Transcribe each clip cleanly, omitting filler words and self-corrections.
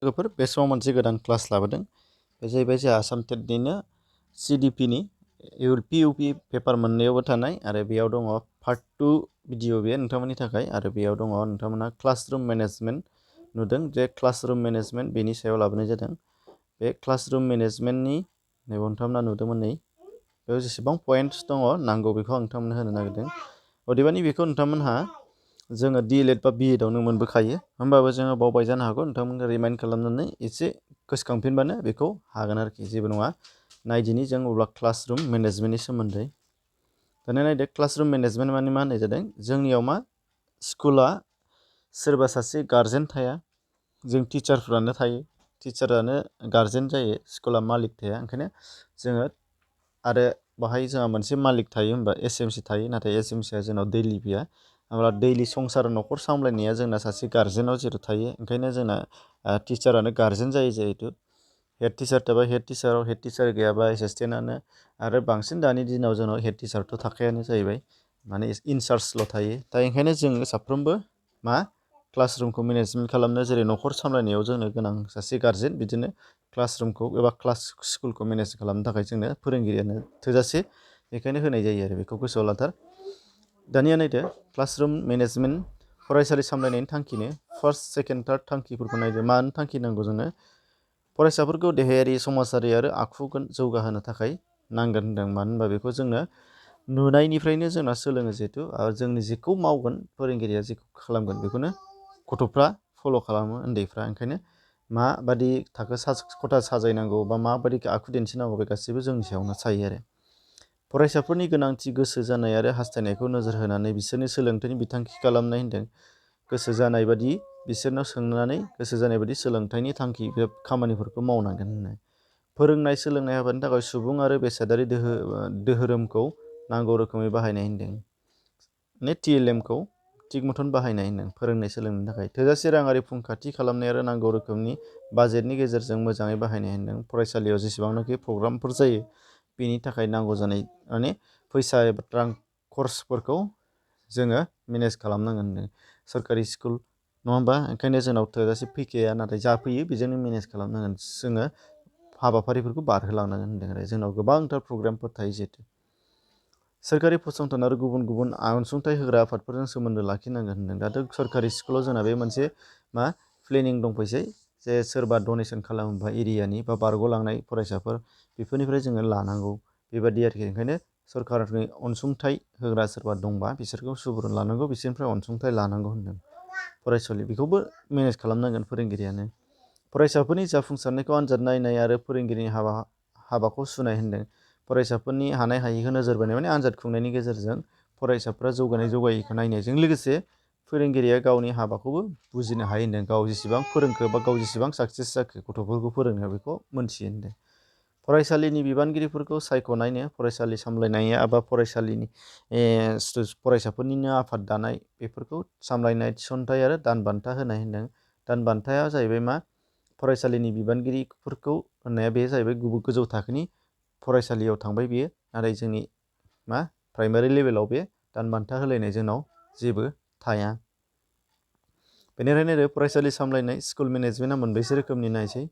लोगोफोर बे समाव मोनसे गोदान क्लास लाबोदों बे जाहैबाय जोंहा आसाम टेटनिनो CDP-नि PUP पेपार मोननैयावबो थानाय आरो बेयाव दङ पार्ट 2 भिडिअ बे नोंथांमोननि थाखाय आरो बेयाव दङ नोंथांमोना क्लासरुम मेनेजमेन्ट नुदों जे क्लासरुम मेनेजमेन्ट बेनि सायाव लाबोनाय जादों बे क्लासरुम मेनेजमेन्टनि नैबाव नोंथांमोना नुदोंमोन नै बेयाव जेसेबां पइन्ट्स दङ नांगौ बेखौ आं नोंथांमोननो होनो नागिरदों अदेबानि बेखौ नोंथांमोनहा जोङो DLED बा BEdआवनो मोनबोखायो होमबाबो जोङो बावबाय जानो हागौ नोंथांमोनखौ रिमाइन्ड खालामनानै एसे गोसोखांफिनबानो बेखौ हागोन आरोखि जेबो नङा नायदिनि जों अब्ला क्लासरुम मेनेजमेन्टनि सोमोन्दै दाना नायदो क्लासरुम मेनेजमेन्ट माने मा होननाय जादों जोंनियाव मा स्कुला सोरबा सासे गारजेन थाया जों टिचारफ्रानो थायो टिचारानो गारजेन जायो स्कुला मालिक थाया ओंखायनो जोङो आरो बाहाय जोंहा मोनसे मालिक थायो होनबा SMC थायो नाथाय SMCआ जोंनाव दैलि फैया होमब्ला दैलि संसार न'खर सामलायनाया जोंना सासे गारजेनाव जिहेतु थायो ओंखायनो जोंना टिचारानो गारजेन जायो जिहेतु हेड टिचार थाबा हेड टिचार गैयाबा एसिसटेन्टआनो आरो बांसिन दानि दिनाव जोंनाव हेड टिचारथ' थाखायानो जाहैबाय माने इनचार्जल' थायो दा ओंखायनो जों साफ्रोमबो मा क्लासरुमखौ मेनेजमेन्ट खालामनो जेरै न'खर सामलायनायाव जोंनो गोनां सासे गारजेन बिदिनो क्लासरुमखौ एबा स्कुलखौ मेनेज खालामनो थाखाय जोंनो फोरोंगिरियानो थोजासे बेखायनो होनाय जायो आरो बेखौ गोसोआव लाथार दानिया नायदो क्लासरुम मेनेजमेन्ट फरायसालि सामलायनायनि थांखिनो फार्स्ट सेकेन्ड थार्ड थांखिफोरखौ नायदो मानो थांखि नांगौ जोंनो फरायसाफोरखौ देहायारि समाजारि आरो आखु जौगाहोनो थाखाय नांगोन होनदों मानो होनबा बेखौ जोंनो नुनायनिफ्रायनो जोंना सोलोङो जिहेतु आरो जोंनि जेखौ मावगोन फोरोंगिरिया जेखौ खालामगोन बेखौनो गथ'फ्रा फल' खालामो उन्दैफ्रा ओंखायनो माबादि थाखो खथा साजायनांगौ बा माबादि आखु दिन्थिनांगौ बे गासैबो जोंनि सायावनो थायो आरो फरायसाफोरनि गोनांथि गोसो जानाय आरो हास्थायनायखौ नोजोर होनानै बिसोरनि सोलोंथाइनि बिथांखि खालामनाय होनदों गोसो जानाय बादि बिसोरनाव सोंनानै गोसो जानाय बादि सोलोंथाइनि थांखि बे खामानिफोरखौ मावनांगोन होनो फोरोंनाय सोलोंनाय हाबानि थाखाय सुबुं आरो बेसादारि दोहोरोमखौ नांगौ रोखोमै बाहायनाय होनदों माने TLMखौ थिग मथन बाहायनाय होनदों फोरोंनाय सोलोंनो थाखाय थोजासे राङारि फुंखाथि खालामनाय आरो नांगौ रोखोमनि बाजेटनि गेजेरजों मोजाङै बाहायनाय होनदों फरायसालियाव जेसेबांनाखि प्रग्रामफोर जायो बेनि थाखाय नांगौ जानाय माने फैसा एबा रां खरसफोरखौ जोङो मेनेज खालामनांगोन होनदों सोरखारि स्कुल नङा होमबा ओंखायनो जोंनाव थोजासे फैखाया नाथाय जा फैयो बेजोंनो मेनेज खालामनांगोन जोङो हाबाफारिफोरखौ बारहोलांनांगोन होनदों आरो जोंनाव गोबांथार प्रग्रामफोर थायो जिहेतु सोरखारि फसंथान आरो गुबुन गुबुन अनसुंथाइ होग्रा आफादफोरजों सोमोन्दो लाखिनांगोन होनदों दाथ' सोरखारि स्कुलाव जोंना बे मोनसे मा प्लेनिं दंफैसै जे सोरबा डनेसन खालामोबा एरियानि बा बारग'लांनाय फरायसाफोर बेफोरनिफ्राय जोङो लानांगौ बेबादि आरोखि ओंखायनो सरकारनि अनसुंथाइ होग्रा सोरबा दंबा बिसोरखौ सुबुरुन लानांगौ बिसोरनिफ्राय अनसुंथाइ लानांगौ होनदों फरायसालि बेखौबो मेनेज खालामनांगोन फोरोंगिरियानो फरायसाफोरनि जाफुंसारनायखौ आनजाद नायनाय आरो फोरोंगिरिनि हाबाखौ सुनाय होनदों फरायसाफोरनि हानाय हायिखौ नोजोर बोनाय माने आनजाद खुंनायनि गेजेरजों फरायसाफ्रा जौगायिखौ नायनायजों लोगोसे फोरोंगिरिया गावनि हाबाखौबो बुजिनो हायो होनदों गाव जेसेबां फोरोंखो बा गाव जेसेबां साक्सेस जाखो गथ'फोरखौ फोरोंनो बेखौ मोनथियो होनदों फरायसालिनि बिबानगिरिफोरखौ सायख'नायनो फरायसालि सामलायनाया एबा फरायसालिनि फरायसाफोरनिनो आफाद दानाय बेफोरखौ सामलायनाय थिसनथाइ आरो दान बान्था होनाय होनदों दान बान्थाया जाहैबाय मा फरायसालिनि बिबानगिरिफोरखौ होननाया बे जाहैबाय गोजौ थाखोनि फरायसालियाव थांबाय बियो नाथाय जोंनि मा प्राइमारि लेभेलाव बे दान बान्था होलायनाय जोंनाव जेबो थाया बेनिफ्रायनो फरायसालि सामलायनाय स्कुल मेनेजमेन्टआ मोनबेसे रोखोमनि नायसै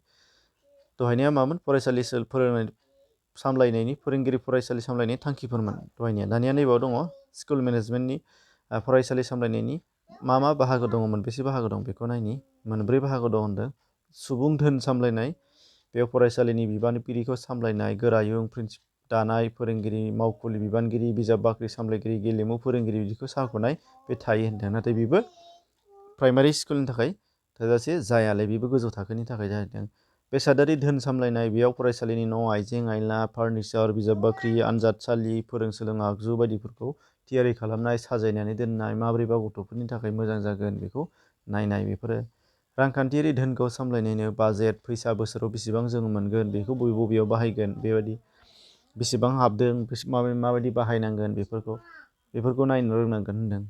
दहायनिया मामोन फरायसालि फोरोंनाय सामलायनायनि फोरोंगिरि फरायसालि सामलायनायनि थांखिफोरमोन दहायनिया दानिया नैबाव दङ स्कुल मेनेजमेन्टनि फरायसालि सामलायनायनि मा बाहागो दङ मोनबेसे बाहागो दं बेखौ नायनि मोनब्रै बाहागो दं होनदों सुबुं धोन सामलायनाय बेयाव फरायसालिनि बिबानगिरिखौ सामलायनाय गोरायुं दानाय फोरोंगिरि मावखुलि बिबानगिरि बिजाब बाख्रि सामलायगिरि गेलेमु फोरोंगिरि बिदिखौ सायख'नाय बे थायो होनदों नाथाय बेबो प्राइमारि स्कुलनि थाखाय थोजासे जायालाय बेबो गोजौ थाखोनि थाखाय जाहैदों बेसादारि धोन सामलायनाय बेयाव फरायसालिनि न' आइजें आइला फार्निचार बिजाब बाख्रि आनजादसालि फोरोंसोलों आगजु बायदिफोरखौ थियारि खालामनाय साजायनानै दोननाय माबोरैबा गथ'फोरनि थाखाय मोजां जागोन बेखौ नायनाय बेफोरो रांखान्थियारि धोनखौ सामलायनायनो बाजेट फैसा बोसोराव बेसेबां जों मोनगोन बेखौ बबेयाव बाहायगोन बेबायदि बेसेबां हाबदों माबायदि बाहायनांगोन बेफोरखौ नायनो रोंनांगोन होनदों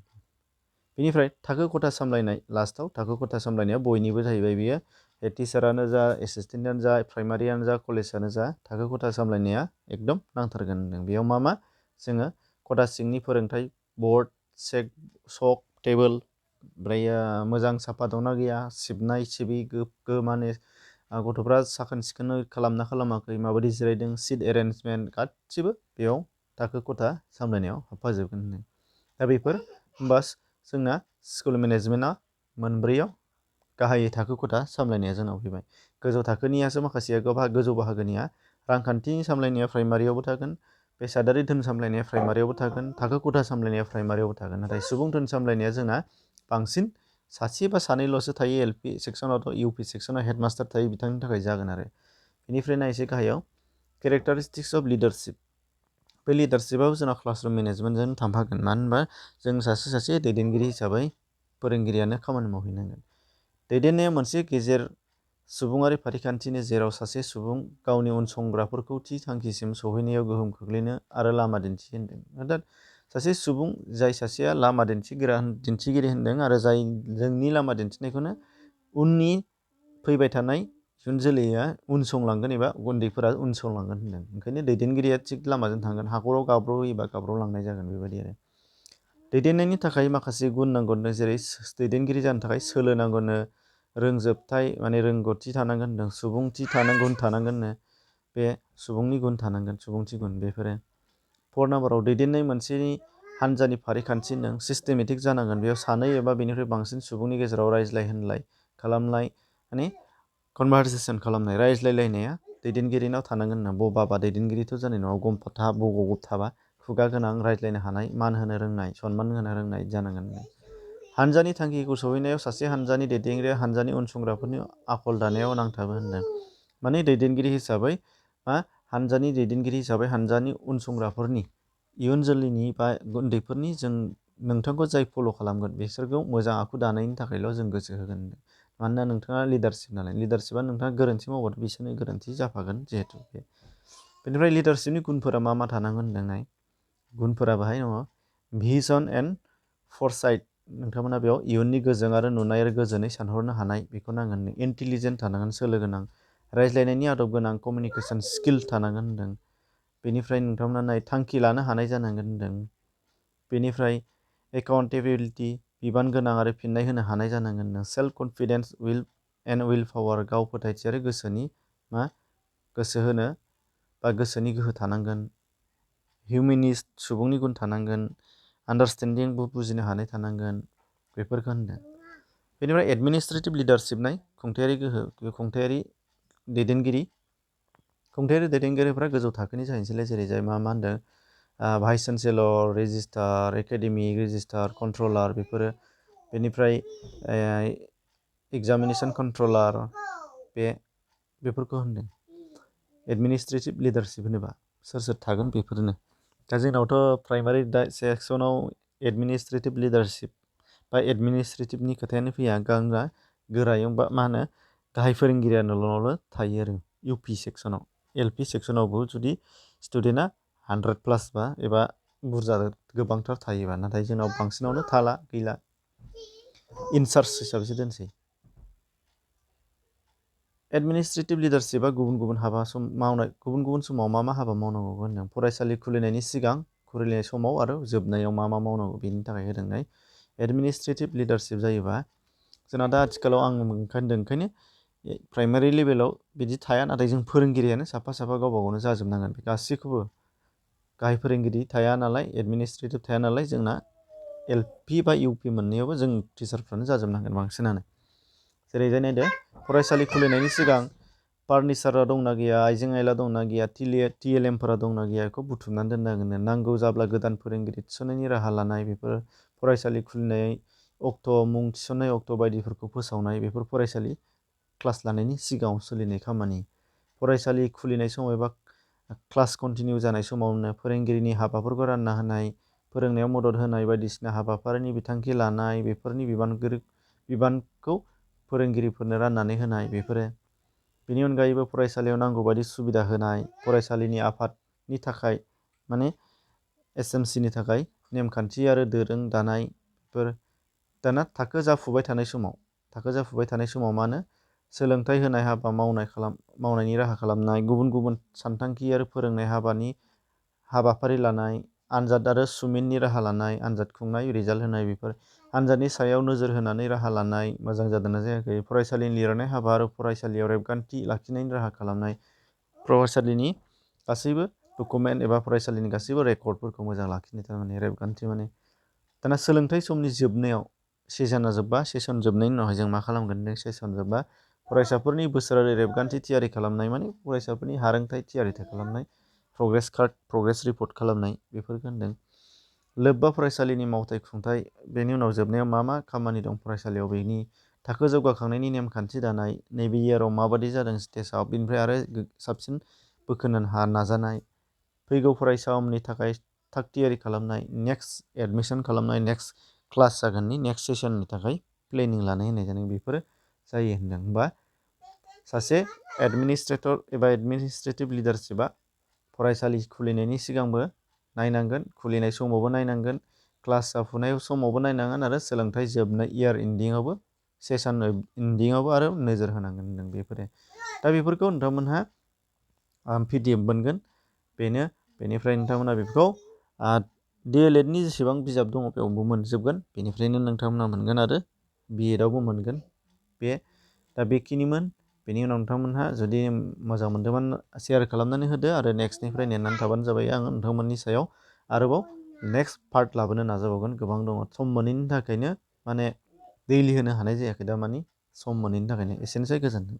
बेनिफ्राय थाखो खथा सामलायनाय लास्टआव थाखो खथा सामलायनाया बयनिबो जाहैबाय बियो हेड टिचारानो जा एसिसटेन्टआनो जा प्राइमारियानो जा कलेजानो जा थाखो खथा सामलायनाया एकदम नांथारगोन होनदों बेयाव मा जोङो खथा सिंनि फोरोंथाइ बर्ड चक टेबोल ओमफ्राय मोजां साफा दंना गैया, सिबनाय सिबि गोग्गो माने गथ'फ्रा साखोन सिखोन खालामना खालामाखै, माबायदि जिरायदों, सिट एरेन्जमेन्ट गासिबो बेयाव थाखो खथा सामलायनायाव हाबफाजोबगोन। दा बेफोर होमबा जोंना स्कुल मेनेजमेन्टआ मोनब्रैयाव गाहायै थाखो खथा सामलायनाया जोंनाव फैबाय। गोजौ थाखोनियासो माखासेया गोजौ बाहागोनिया रांखान्थि सामलायनाया प्राइमारियावबो थागोन, बेसादारि धोन सामलायनाया प्राइमारियावबो थागोन, थाखो खथा सामलायनाया प्राइमारियावबो थागोन। नाथाय सुबुं धोन सामलायनाया जोंना बांसिन सासे बा सानैल'सो थायो। एलपि सेक्सनावथ' इउपि सेक्सनाव हेडमास्टार थायो, बिथांनि थाखाय जागोन आरो। बेनिफ्राय नायसै गाहायाव केरेक्टारिस्टिक्स अफ लिडारशिप। बे लिडारशिपआव जोंना क्लासरुम मेनेजमेन्टजों थांफागोन। मानो होनबा जों सासे दैदेनगिरि हिसाबै फोरोंगिरियानो खामानि मावहैनांगोन। दैदेननाया मोनसे गेजेर सुबुङारि फारिखान्थिनि जेराव सासे सुबुं गावनि उनसंग्राफोरखौ थि थांखिसिम सौहैनायाव गोहोम खोख्लैनो आरो लामा दिन्थिहोदों। अर्थात सासे सुबुं जाय सासेया लामा दिन्थिगिरि होन्दों आरो जाय जोंनि लामा दिन्थिनायखौनो उननि फैबाय थानाय इयुन जोलैया उनसंलांगोन एबा उन्दैफोरा उनसंलांगोन होन्दों। ओंखायनो दैदेनगिरिया थिग लामाजों थांगोन, हाखराव गाब्र'योबा गाब्र'लांनाय जागोन बेबायदि आरो। दैदेननायनि थाखाय माखासे गुन नांगौनो, जेरै दैदेनगिरि जानो थाखाय सोलो नांगौनो, रोंजोबथाय माने रोंगौथि थानांगोन होनदों, सुबुंथि गुन थानांगोननो, बे सुबुंनि गुन थानांगोन, सुबुंथि गुन बेफोरो। 4 नाम्बाराव दैदेननाय मोनसे हान्जानि फारिखान्थि होनदों, सिस्टेमेटिक जानांगोन। बेयाव सानै एबा बेनिफ्राय बांसिन सुबुंनि गेजेराव रायज्लाय होनलाय खालामनाय, माने कनभारसेसन खालामनाय, रायज्लायलायनाया दैदेनगिरिनाव थानांगोन होनना। बबाबा दैदेनगिरिथ' जानाय नङा, गमथा बग'गब थाबा खुगा गोनां, रायज्लायनो हानाय, मान होनो रोंनाय, सनमान होनो रोंनाय जानांगोन। हान्जानि थांखिखौ सहैनायाव सासे हान्जानि दैदेनगिरिया हान्जानि उनसंग्राफोरनि आखल दानायाव नांथाबो होनदों। माने दैदेनगिरि हिसाबै हान्जानि दैदेनगिरि हिसाबै हान्जानि उनसंग्राफोरनि इयुन जोलैनि बा उन्दैफोरनि नोंथांखौ जाय फल' खालामगोन बिसोरखौ मोजां आखु दानायनि थाखायल' जों गोसो होगोन। मानोना नोंथाङा लिडारशिप नालाय, लिडारशिपआ नोंथाङा गोरोन्थि मावबाथ' बिसोरनो गोरोन्थि जाफागोन जिहेथु। बेनिफ्राय लिडारशिपनि गुनफोरा मा थानांगोन होनदोंनाय, गुनफोरा बाहाय दङ भिजन एन्ड फरसाइट। नोंथांमोना बेयाव इयुननि गोजों आरो नुनाय आरो गोजोनै सानहरनो हानाय बेखौ नांगोन। इन्टेलिजेन्ट थानांगोन, सोलो गोनां, रायज्लायनायनि आदब गोनां, कमिउनिकेसन स्किल थानांगोन होनदों। बेनिफ्राय नोंथांमोना थांखि लानो हानाय जानांगोन होनदों। बेनिफ्राय एकाउन्टेबिलिटि, बिबान गोनां आरो फिननाय होनो हानाय जानांगोन होनदों। सेल्फ कनफिडेन्स विल पावार, गाव फोथायथि आरो गोसो होनो बा गोसोनि गोहो थानांगोन। हिउमेनिस्ट, सुबुंनि गुन थानांगोन। आन्डारस्टेन्डिं, बुजिनो हानाय थानांगोन, बेफोरखौ होनदों। बेनिफ्राय एडमिनिस्ट्रेटिभ लिडारशिप, खुंथायारि गोहो, खुंथायारि दैदेनगिरिफ्रा गोजौ थाखोनि जाहैनोसैलाय, जेरै जाय मा होनदों vice chancellor, registrar, academic registrar, controller बेफोरो। बेनिफ्राय एग्जामिनेसन कन्ट्रलार, बेफोरखौ होनदों। एडमिनिस्ट्रेटिभ लिडारशिप होनोबा सोर थागोन बेफोरनो। दा जोंनावथ' प्राइमारि सेक्सनाव एडमिनिस्ट्रेटिभ लिडारशिप बा एडमिनिस्ट्रेटिभनि खोथायानो फैया, गोरायाव बा गाहाय फोरोंगिरियानोल' थायो आरो इउपि सेक्सनाव। एलपि सेक्सनावबो जुदि स्टुडेन्टआ 100+ बा एबा बुरजा गोबांथार थायोबा, नाथाय जोंनाव बांसिनावनो गैला, इनचार्ज हिसाबैसो दोनसै। एडमिनिस्ट्रेटिभ लिडारशिपआ गुबुन गुबुन समाव मा हाबा मावनांगौ होनदों। फरायसालि खुलिनायनि सिगां, खुलिनाय समाव आरो जोबनायाव मा मावनांगौ बेनि थाखाय होदोंनाय। एडमिनिस्ट्रेटिभ लिडारशिप जायोबा जोंना दा आथिखालाव आं ओंखायनो प्राइमारि लेभेलाव बिदि थाया, नाथाय जों फोरोंगिरियानो साफा गावबा गावनो जाजोबनांगोन। गासैखौबो गाहाय फोरोंगिरि थाया नालाय, एडमिनिस्ट्रेटिभ थाया नालाय, जोंना एलपि बा इउपि मोननैयावबो जों टिचारफ्रानो जाजोबनांगोन बांसिनानो। जेरै जाय नायदो, फरायसालि खुलिनायनि सिगां फार्निचारा दंना गैया, आइजें आइला दंना गैया, TLMफोरा दंना गैया, बेखौ बुथुमनानै दोननांगोन। नांगौ जाब्ला गोदान फोरोंगिरि थिसननायनि राहा लानाय, बेफोर फरायसालि खुलिनाय अक्ट', मुं थिसननाय अक्ट' बायदिफोरखौ फोसावनाय, बेफोर फरायसालि क्लास लानायनि सिगाङाव सोलिनाय खामानि। फरायसालि खुलिनाय समाव एबा क्लास कन्टिनिउ जानाय समावनो फोरोंगिरिनि हाबाफोरखौ रानना होनाय, फोरोंनायाव मदद होनाय, बायदिसिना हाबाफारिनि बिथांखि लानाय, बेफोरनि बिबानखौ फोरोंगिरिफोरनो राननानै होनाय बेफोरो। बेनि अनगायैबो फरायसालियाव नांगौ बायदि सुबिदा होनाय, फरायसालिनि आफादनि थाखाय SMCनि थाखाय नेमखान्थि आरो दोरों दानाय, बेफोर। दाना थाखो जाफुबाय थानाय समाव सोलोंथाइ होनाय, हाबा मावनायनि राहा खालामनाय, गुबुन गुबुन सानथांखि आरो फोरोंनाय हाबाफारि लानाय, आनजाद आरो सुमिननि राहा लानाय, आनजाद खुंनाय, रिजाल्ट होनाय, बेफोर आनजादनि सायाव नोजोर होनानै राहा लानाय मोजां जादोंना जायाखै, फरायसालिनि लिरनाय हाबा आरो फरायसालियाव रेबगान्थि लाखिनायनि राहा खालामनाय, फरायसालिनि गासैबो डकुमेन्ट एबा फरायसालिनि गासैबो रेकर्डफोरखौ मोजां लाखिनो थारमाने रेबगान्थि माने। दाना सोलोंथाइ समनि जोबनायाव सेसना जोब्बा, सेसन जोबनायनि उनावहाय जों मा खालामगोन, सेसन जोब्बा फरायसाफोरनि बोसोरारि रेबगान्थि थियारि खालामनाय, माने फरायसाफोरनि हारोंथाइ थियारि खालामनाय, प्रग्रेस कार्ड, प्रग्रेस रिपर्ट खालामनाय बेफोरखौ होनदों। लोब्बा फरायसालिनि मावथाय खुंथाय, बेनि उनाव जोबनायाव मा मा खामानि दं फरायसालियाव बेनि थाखो जौगाखांनायनि नेमखान्थि दानाय, नैबे इयाराव माबादि जादों स्टेजआव, बेनिफ्राय आरो साबसिन बोखोनो नाजानाय, फैगौ फरायसामनि थाखाय थाग थियारि खालामनाय, नेक्स्ट एडमिसन खालामनाय, नेक्स्ट क्लास जागोननि नेक्स्ट सेसननि थाखाय प्लेनिं लानाय होननाय जादों, बेफोरो जायो होनदों। होमबा सासे एडमिनिस्ट्रेटर एबा एडमिनिस्ट्रेटिभ लिडारशिपआ फरायसालि खुलिनायनि सिगांबो नायनांगोन, खुलिनाय समावबो नायनांगोन, क्लास जाफुनाय समावबो नायनांगोन, आरो सोलोंथाइ जोबनाय इयार इन्डिङावबो, सेसन इन्डिङावबो आरो नोजोर होनांगोन होनदों बेफोरो। दा बेफोरखौ नोंथांमोनहा PDF मोनगोन, बेनिफ्राय नोंथांमोना बेखौ DLEDनि जेसेबां बिजाब दङ बेयावबो मोनजोबगोन, बेनिफ्रायनो नोंथांमोना मोनगोन आरो B.Edआवबो मोनगोन। दा बेखिनिमोन। बेनि उनाव नोंथांमोनहा जुदि मोजां मोनदोंबा शेयार खालामनानै होदो, आरो नेक्स्टनिफ्राय नेनानै थाबानो जाबाय। आं नोंथांमोननि सायाव आरोबाव नेक्स्ट पार्ट लाबोनो नाजाबावगोन। गोबां दङ, सम मोनैनि थाखायनो माने दैलि होनो हानाय जायाखै, दा मानि सम मोनैनि थाखायनो। एसेनोसै, गोजोन्थों।